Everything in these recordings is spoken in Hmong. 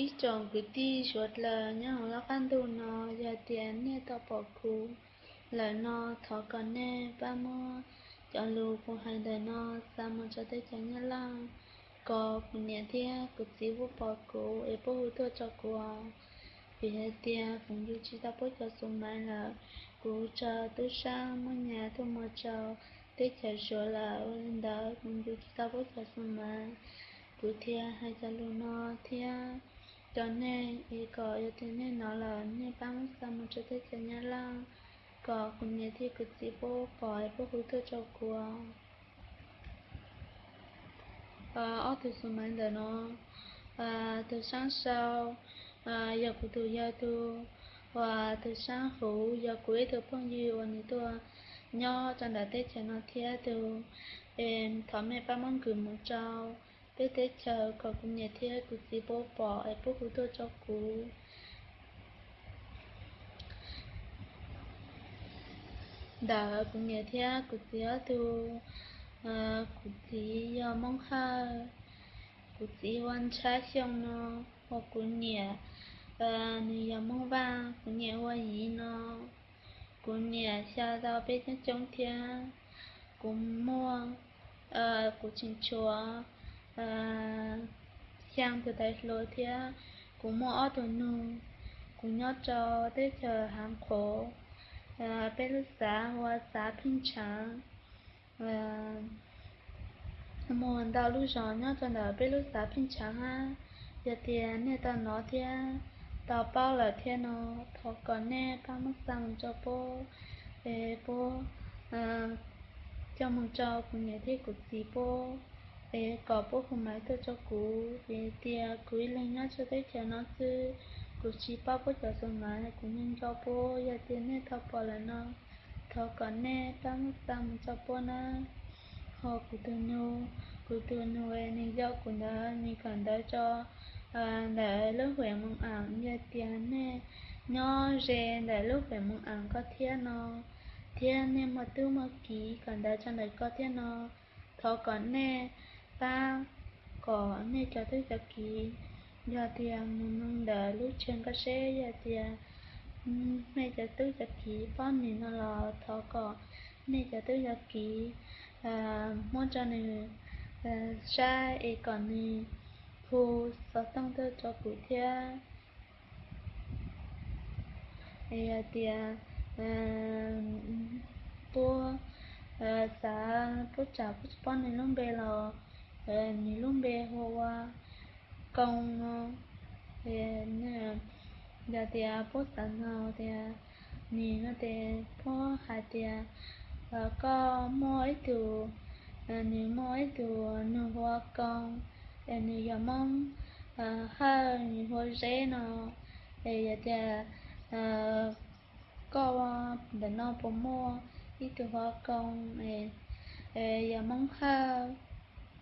Ib tsoom kwv tij suav dlawg nyob hauv lub qab ntuj no, yog tias nej tau pom kuv lawm no, thov kom nej pab muab cov lus kuv hais ntawm no xa mus rau teb chaws Nyab Laj, kom kuv niam thiab kuv txiv puab pom kuv es puab hu tuaj rau kuv. Vim hais tias kuv yug tsis tau puab cov xu maiv lawm, kuv raug tub saab muab nyas tuaj muag rau teb chaws Suav lawm, ua li ntawd kuv yug tsis tau puab cov xu maiv. Kuv thiaj hais cov lus no thiab rau nej es kom yog tias nej hnov lawm nej pab muab xa mus rau teb chaws Nyab Laj, kom kuv niam thiab kuv txiv puab pom es puab hu tuaj rau kuv. Ob tug xu maiv ntawm no, tus saab sau yog kuv tus yawg tug, uas tus saab huv yog kuv ib tug phooj ywg uas nws tuaj nyob rau ntawm teb chaws no thiab tug. Es thov mej pab muab nkws mus rau peb teb chaws kom kuv niam thiab kuv txiv puab pom es puab hu tuaj rau kuv. Ntawm kuv niam thiab kuv txiv ob tug, kuv txiv yog Moob Hawj, kuv txiv hu ua Ntshab Xyooj no, uas kuv niam nws yog Moob Vaj, kuv niam hu ua Yiv no. Kuv niam xya tau peb coob coob thiab. Kuv muaj, kuv tseem tshuav xyaa tus tais hluas thiab. Kuv muaj ob tug nug. Kuv nyob rau teb chaws Haav Qhuav, peb lub xav hu ua xav Pheej Tshaav. Muaj ntau lub zos nyob rau ntawm peb lub xav Pheej Tshaav hab. Yog tias nej tau hnov thiab tau paub lawm thiab no, thov kom nej pab muab xa mus rau puab, es puab coj mus rau kuv niam thiab kuv txiv puab, es kom puab hu maiv tuaj rau kuv. Vim tias kuv ib leeg nyob rau teb chaws no xwb, kuv tsis paub puab cov xu maiv, kuv nco nco puab. Yog tias nej tau pom lawm no, thov kom nej pab muab xa mus rau puab nawb. Ho kuv tus nug, kuv tus nug nws yog kuv ntawd, nws kawm ntawv rau ntawm lub huam Moos Am. Yog tias nej nyob ze ntawm lub huam Moos Am ko thiab no, thiab nej muaj tub muaj kiv kawm ntawv rau ntawm ko thiab no, thov kom nej pab kom nej cov tub cov kiv, yog tias mus nug ntawm lub tsev ko seb yog tias nej cov tub cov kiv paub nws no los thov kom nej cov tub cov kiv muab rau nws saib es kom nws hu xov tooj tuaj rau kuv thiab. Es yog tias puab xav, puab tsam puab tsis paub nws lub npe los, nws lub npe hu ua Koo no. Yog tias puab xav nug tias nws no tes puab hais tias koj muaj ib tug, nws muaj ib tug nug hu ua Koo, es nws yog Moob Hawj, nws hu ua Zeb no. Es yog tias koj ntawm no puas muaj ib tug hu ua Koo, yog Moob Hawj,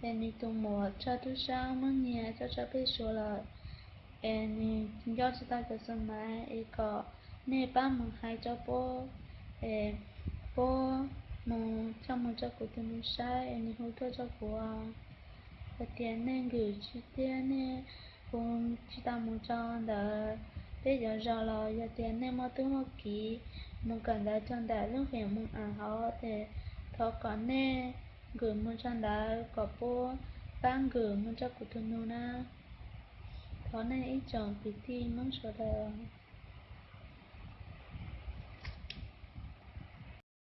es nws tus muam raug tub saab muab nyiag coj tso pem Suav lawm, es nws nco tsis tau cov xu maiv, es kom nej pab mus hais rau puab, es puab mus coj mus rau kuv tus nus saib es nws hu tuaj rau kuv. Yog tias nej nkws tsis tiag, nej hu tsis tau mus rau ntawm peb cov zos los yog tias nej muaj tub muaj kiv mus kawm ntawv rau ntawm lub huam Moos Am hauv, ces thov kom nej nkws mus rau ntawd kom puab pab nkws mus rau kuv tus nus na. Thov nej ib tsoom kwv tij Moob sawv daws